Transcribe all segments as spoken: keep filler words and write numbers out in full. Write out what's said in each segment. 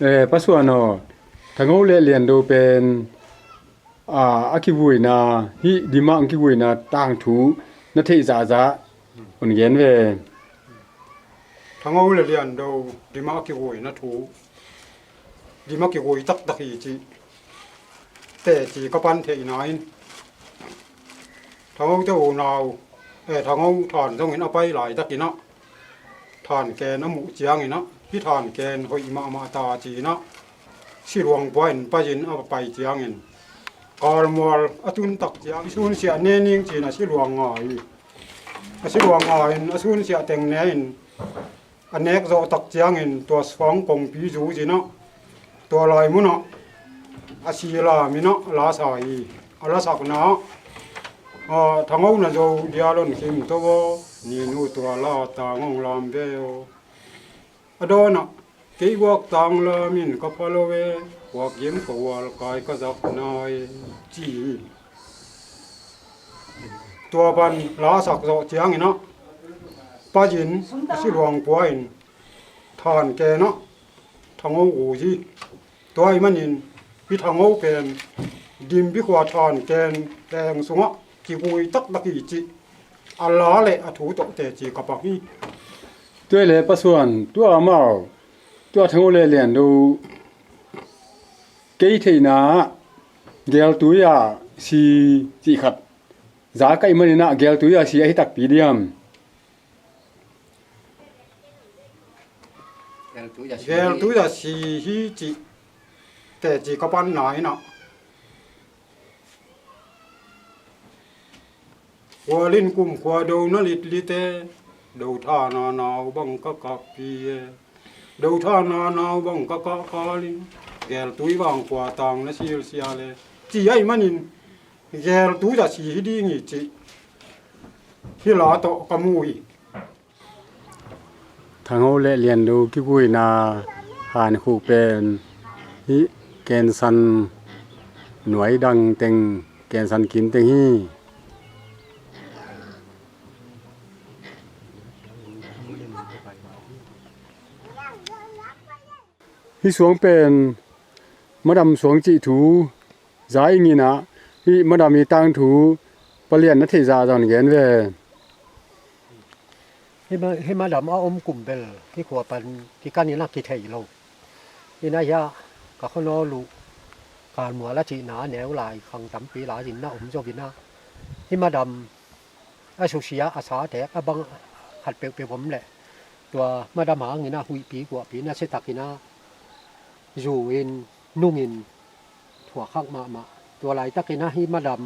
Eh, Pa Suan aw, Thangho le Liando pen, ah, a kivuina, hih dim ah hong kivuina tangthu na theih zahzah hong gen ve. Thangho le Liando dim ah a kivuina thu, dim ah kivui taktak hi cih teci ka pan theihna in, Thangho te unau, eh, Thangho Than zongin a pai laitakin ah Than Ken a muh ciangin ah, hih Than Ken hoih mahmah ta ci-in ah, siluang pua in Pa Zin a pai ciangin, kalmual a tun tak ciang, i sunsiah ne ning ci-in a siluang nga hi. A siluang nga in, a sunsiah teng ne in, a nek zawh tak ciangin tua suang kongpi zu zin ah, tua lai mun ah a si lam in ah la sa hi. A lasakna ah, ah, Thangho na zo dia lon khim to aw, Ninu tua la tang hong lam ve aw. A dawn ah, kei guak tang lam in ka pha lo e, guak gim ka gual kai ka zak nai, ci hi. Tua pan la sak zawh ciangin ah, Pa Zin a siluang pua in Than Ken ah Thangho gui hi. Tua ahih manin hih Thangho pen Dimpi khua Than Ken teng sungah kigui taktak hi cih a la le a thu tawh teci ka pang hi. Tua hi leh Pa Suan, tua amau, tua Thangho le Liando, kei theihna ah Geltui ah si cih khat za ka hih manin ah Geltui ah si ahi takpi diam? Geltui ah si hi cih teci ka panna in ah, Khualin kumkhua do na litlit e, do thana nau bang ka kakpi e. Do thana nau bang ka kah kalin, Geltui vang khua tang na silsial e, ci ahih manin Geltui ah si hi ding hi cih hih la tawh ka mu hi. Thangho le Liando kiguina Hankhuk pen hih Kensan nuai dang teng, Kensan kin teng hi. Hih suang pen Madam suang cih thu za i ngin ah, hih Madam i tangthu Pa Lian na theih zahzah hong gen ve. Hih ma-, hih Madam a om kum bel hih khua pan kikan in ah kithei lo. Hi na hiah ka khuanawl uh Kalmual a cihna a neu lai khang tampi lai in na om zo in ah, hih Madam a susia a sa tek a bang khat peuhpeuh om leh, tua Madam hangin ah huihpi guahpi na si takin ah zu in nungin thuak khak mahmah. Tua laitakin ah hih Madam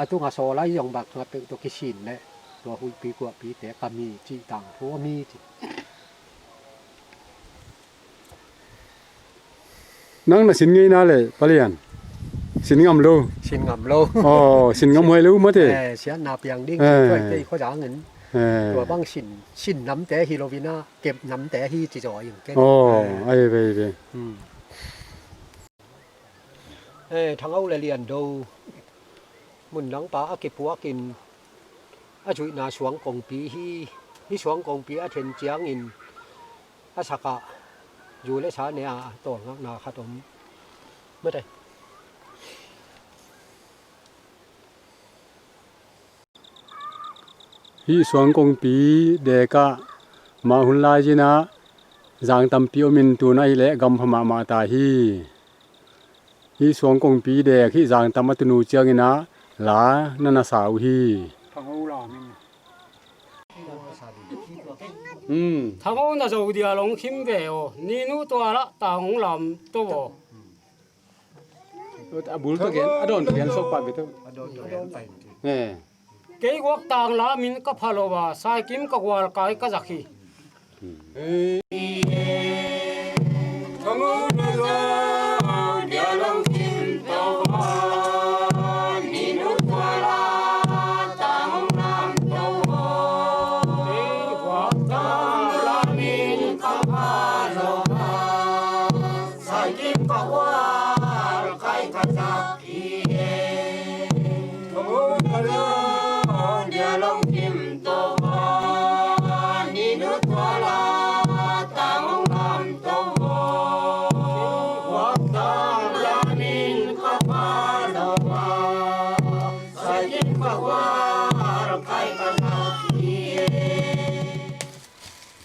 a tunga sawl lai zong bang khat peuh tawh kisin leh tua huihpi guahpite kam hi cih tangthu om hi ci. Nang na sin ngei na le Pa Lian, sin ngam lo. Sin ngam lo. Aw, sin ngam huai lo mate. Eh, siatna piang ding. Eh. Kei khuazangin. Eh. Tua bang sin, sin namte hi lo in ah, kep namte hi ci zaw ing kei. Aw, eh, ai ve, ai ve. Hmm. Eh, Thangho le Liando mun dang pan a kipuakin a zuihna suang kongpi hi. Hih suang kongpi a then ciangin a sakah zu le sa ne a tawlngakna khat om. Mate. Hih suang kongpi dek ah mah hun lai zin ah zang tampi om in, tu-in ahih leh gam pha mahmah ta hi. Hih suang kongpi dek hih zang tam a tun uh ciangin ah la na na sa uh hi. Hmm. Thangho na zo dia long khim ve aw, Ninu tua la tang hong lam to aw. A bul tawh gen, a dawn tawh gen sawk pah ve tawh. A dawn tawh gen pai. Eh. Kei guak tang lam in ka pha lo a, saikim ka gual kai ka zak hi.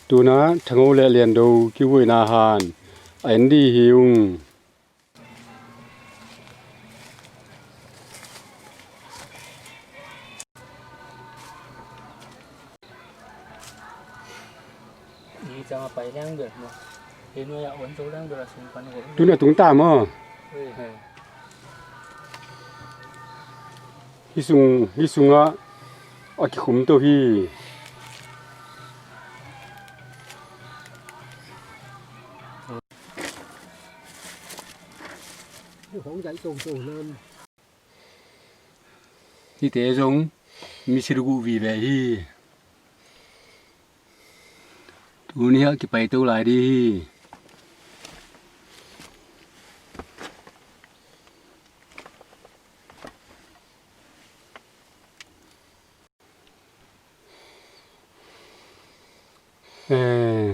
Tuna Thangho le Liando kivuina han a en dih hi ung. Tuna tungta maw? Hih sung, hih sungah a kikhum to hi. Hihte zong misi luguh vive hi. Tuni ah kipai to lai dih hi. Eh,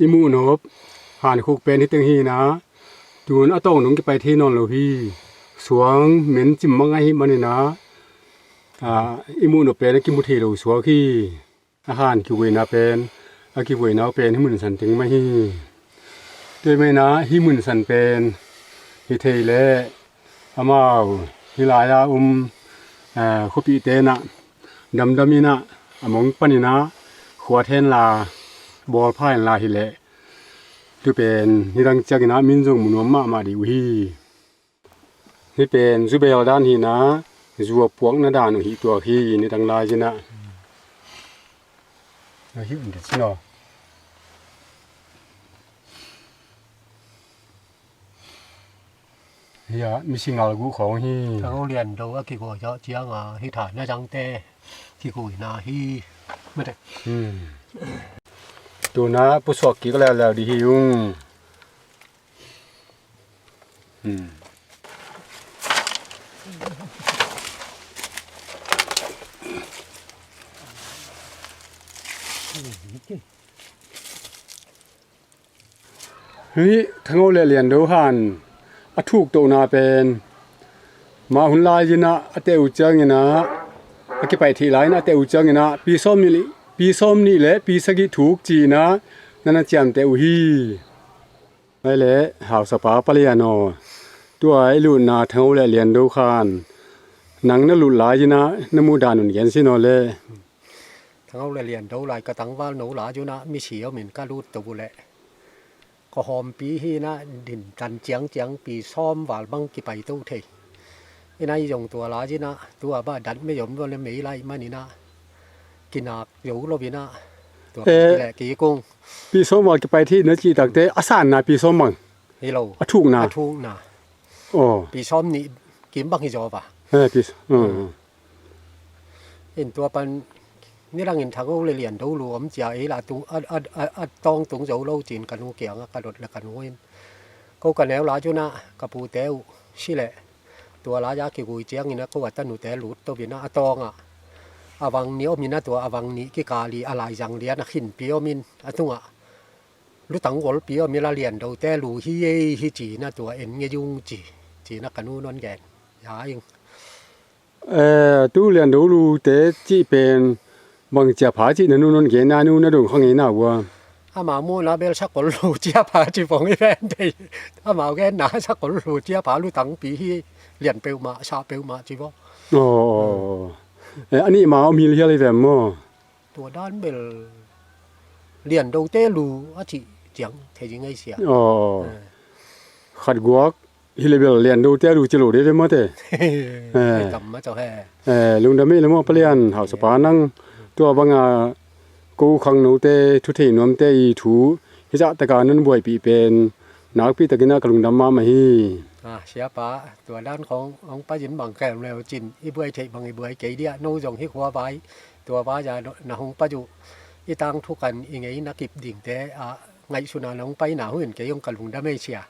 i muhnop hankhuk pen hi teng hi na, tun a tawng dong kipai thei nawn lo hi. Suang men cim mang ahi manin ah, ah, i muhnop pen a kimu thei lo suak hi. A han kivuina pen, a kivuina pen hih munsan teng mah hi. Tua ahih manin ah hih munsan pen hi thei leh amau hih lai-a um, eh, khuapihte in ah damdam in ah a mong panin ah khuat henla, bawlpha henla hi leh, tu pen nidang ciangin ah min zong mu nuam mahmah dih uh hi. Hih pen zubel dan hi na, zu a puakna dan uh hi tuak hi, nidang lai-in ah. Hih un dih cin aw. Hih ah misi ngal guh khawng hi. Thangho Liando a kiguai zawh ciangin hih tha na zangte kiguina hi. Mate. Hmm. Tuna pusuak kik leuleu dih hi ung. Hmm. Hih Thangho le Liando han a thuk tohna pen, mah hun lai-in ah a teh uh ciangin ah, a kipai thei lai-in ah a teh uh ciangin ah, pi sawm nih, pi sawm nih le pi sagih thuk ci-in ah na na ciamteh uh hi. Ai le, hausapa Pa Lian aw, tua i lutna Thangho le Liando khan nang na lut lai-in ah na muhdan un gen sin aw le. Thangho le Liando lai ka tangval no lai-in ah misi om in ka lut to uh leh, ka hawmpi hi na, din tan ciangciang pi sawm val bang kipai to thei. Ina i zong tua lai-in ah, tua bah dan mei om lo le mei lai manin ah kinak zo lo in ah, tua eh, pi le kikung. Pi sawm val kipai thei na cih takte a sanna pi sawm bang? Hi lo. A thukna? A thukna. Aw. Pi sawm nih kim bang hi zaw va. Eh, pi s-, uh, uh. In tua pan nidangin Thangho le Liando lu om cia ei la tung, a, a, a, a tawng tung zo lo cin ka nu kiangah ka dot le ka nu in, ko ka neu lai-in ah ka pute uh si leh, tua lai-a kigui ciangin ah ko a tanute lut to in ah a tawngah a vang nih om in ah, tua a vang nih kikal i a laizang lian a khinpi om in a tungah lutang golpi om in ah Liandote lu hi ei hi ci-in ah tua en ngei ung ci, ci-in ah ka nu non gen. Ya ing. Eh, tu Liando lute cih pen bang cia pha cih na nu non gen na, nu na dong kha ngei na ua? Amau muhna bel sakol lu cia pha ci pong i ven thei. Amau genna sakol lu cia pha lutangpi hi, lian peuhmah, sah peuhmah ci vo. Aw. Eh, a nih ma om hi hial hi vem maw? Tua dan bel Liandote lu a cih ciang thei ding ahi sia. Aw. Eh. Khat guak hi le bel Liandote lu ci lo de ve mate. Eh. Ai tam ma cau he. Eh, lungdam ei le maw Pa Lian, hausapa nang tua banga ko khangnote thu thei nuamte i thu hi zah taka nan buaipih pen nakpi takin ah ka lungdam mahmah hi. Ah, siapa, tua dan khong hong pai in bang khem leu cin, i buai theih bang i buai kei dia, no zong hi khua vai, tua vai a na hong pai uh, i tangthu kan i ngei na kip dingte ah ngaihsutna na hong paina hun kei hong ka lungdam ei sia.